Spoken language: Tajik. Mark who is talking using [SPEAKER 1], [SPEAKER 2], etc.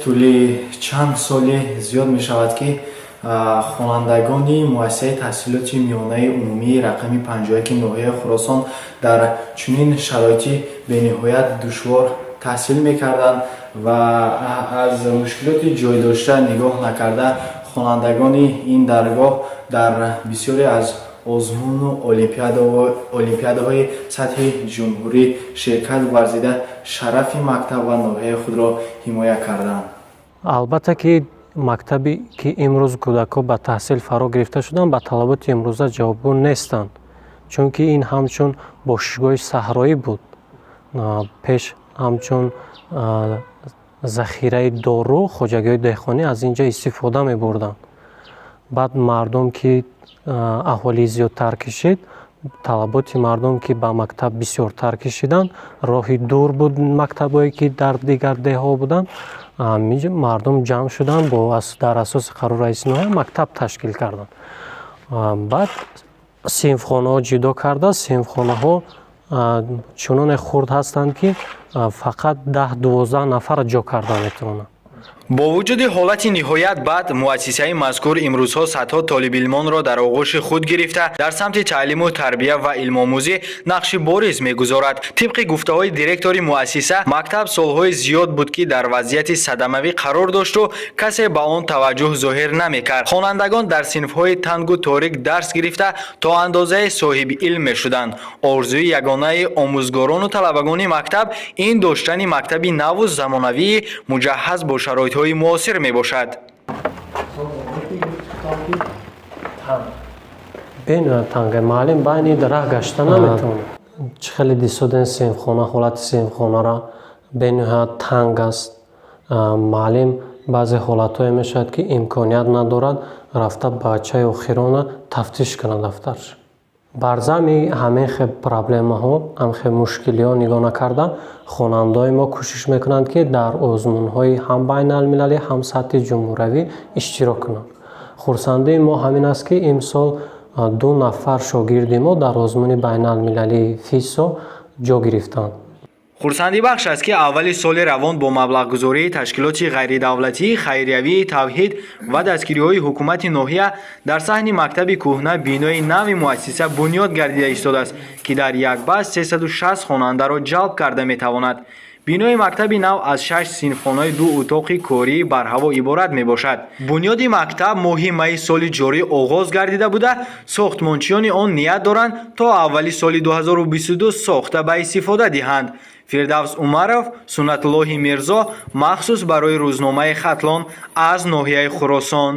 [SPEAKER 1] Тӯли чанд соли зиёд мешавад, ки хонандагони муассисаи таҳсилоти миёнаи умумии рақами 51 ноҳияи Хуросон дар чунин шароити бениҳоят душвор таҳсил мекарданд ва аз мушкилоти ҷойдошта нигоҳ накарда, хонандагони ин даргоҳ дар бисёре аз озмуну олимпиадаҳои сатҳи ҷумҳурӣ ширкат варзида, шарафи мактаб ва ноҳияи худро ҳимоя карданд.
[SPEAKER 2] Албатта ки мактабе, ки имрӯз кӯдакҳо ба таҳсил фаро гирифта шуданд, ба талаботи имрӯза ҷавобгӯ нестанд, чунки ин ҳамчун бошишгоҳи саҳроӣ буд. Пеш ҳамчун захираи дору хоҷагиҳои деҳқонӣ аз ин ҷо истифода мебурданд. Баъд мардум ки аҳолӣ зиёдтар кашид, талаботи мардум ки ба мактаб бисёртар кашиданд, роҳи дур буд, мактабҳое ки дар дигар деҳҳо буданд, мардум ҷамъ шуданд, дар асоси қарори раиси ноҳия мактаб ташкил карданд. Баъд синфхонаҳо ҷудо карда, синфхонаҳо чуноне хурд ҳастанд, ки фақат 10-12 нафар ҷо карда метавонанд.
[SPEAKER 3] Бо вуҷуди ҳолати ниҳоят бад, муассисаи мазкур имрӯзҳо садҳо толибилмонро дар оғӯши худ гирифта, дар самти таълиму тарбия ва илмомӯзӣ нақши бориз мегузорад. Тибқи гуфтаҳои директори муассиса, мактаб солҳои зиёд буд, ки дар вазъияти садамавӣ қарор дошту касе ба он таваҷҷӯҳ зоҳир намекард. Хонандагон дар синфҳои тангу торик дарс гирифта, то андозае соҳиби илм мешуданд. Орзуи ягонаи омӯзгорону талабагони мактаб ин доштани мактаби наву замонавии муҷаҳҳаз бо шароитҳои муосир мебошад.
[SPEAKER 2] Бениҳоят танга, муаллим байни раҳ гашта наметавонад. Чӣ хеле дисоден синфхона, ҳолати синфхонара бениҳоят танг аст. Муаллим баъзе ҳолатҳое мешавад, ки имконият надорад рафта бачаи охирона тафтиш кунад дафтарш. Бар замми ҳамин хел проблемаҳо, ҳамин хел мушкилиҳо нигоҳ накарда, хонандаҳои мо кӯшиш мекунанд, ки дар озмунҳои ҳам байналмилалӣ, ҳам сатҳи ҷумҳуравӣ иштирок кунанд. Хурсандии мо ҳамин аст, ки имсол ду нафар шогирди мо дар озмуни байналмилалии ФИСО ҷо гирифтанд.
[SPEAKER 3] Хурсандибахш аст, ки аввали соли равон бо маблағгузории ташкилоти ғайридавлатии хайриявии «Тавҳид» ва дастгириҳои ҳукумати ноҳия дар саҳни мактаби кӯҳна бинои нави муассиса бунёд гардида истодааст, ки дар якбаст 360 хонандаро ҷалб карда метавонад. Бинои мактаби нав аз шаш синфхонаи ду утоқи кории барҳаво иборат мебошад. Бунёди мактаб моҳи майи соли ҷорӣ оғоз гардида буда, сохтмончиёни он ният доранд, то аввали соли 2022 сохта ба истифода диҳанд. Фирдавс Умаров, Суннатуллоҳи Мирзо, махсус барои рӯзномаи «Хатлон» аз ноҳияи Хуросон.